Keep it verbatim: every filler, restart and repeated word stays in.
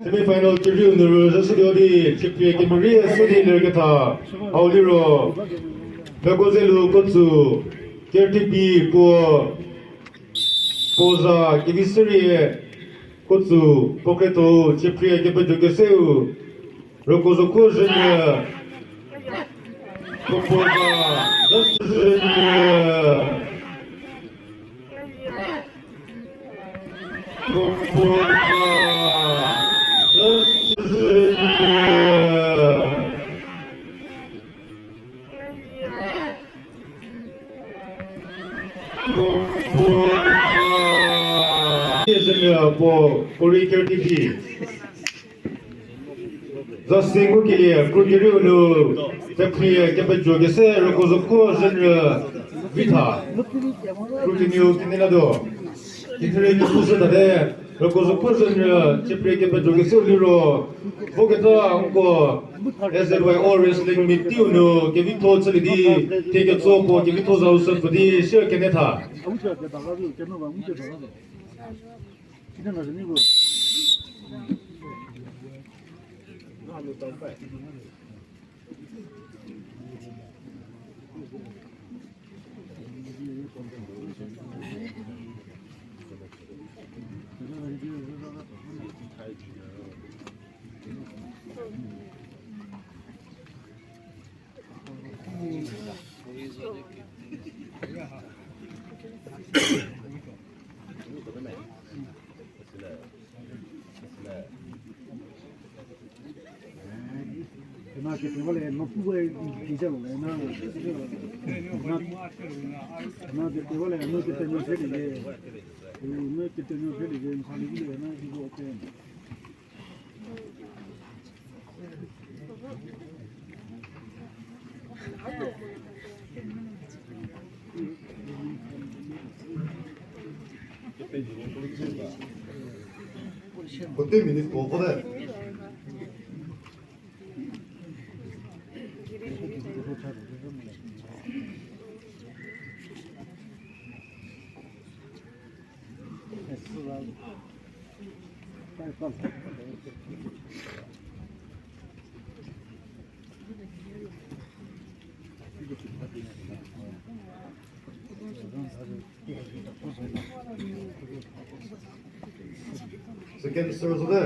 Semi final kerieu nu rüzhüshütuo di, chipie kemerie sü di lerketha, hau liro, Phekozelu Kotsu, K R T P puo, puo za Keviserie Kotsu, puo kretho, chipie kepejo keseu, Rokozhokho zhünyü, puo puo za, zhünyü. Puo, puo, puo, puo, puo, Zasing ngukelie, kru kerieu nu, teprie kepejo kese, Rokozhokho zhünyü vitha. Kru kenieu kenei latuo. Kithire kepu shütate, Rokozhokho zhünyü, chiprie kepejo keseu liro, voketa nko, S Z Y O wrestling meet tiu nu, kevitho chülie di, thie ketso puo kevitho zau sü pfü di, share kenei tha. Kote minute ko ko de. Second serve de.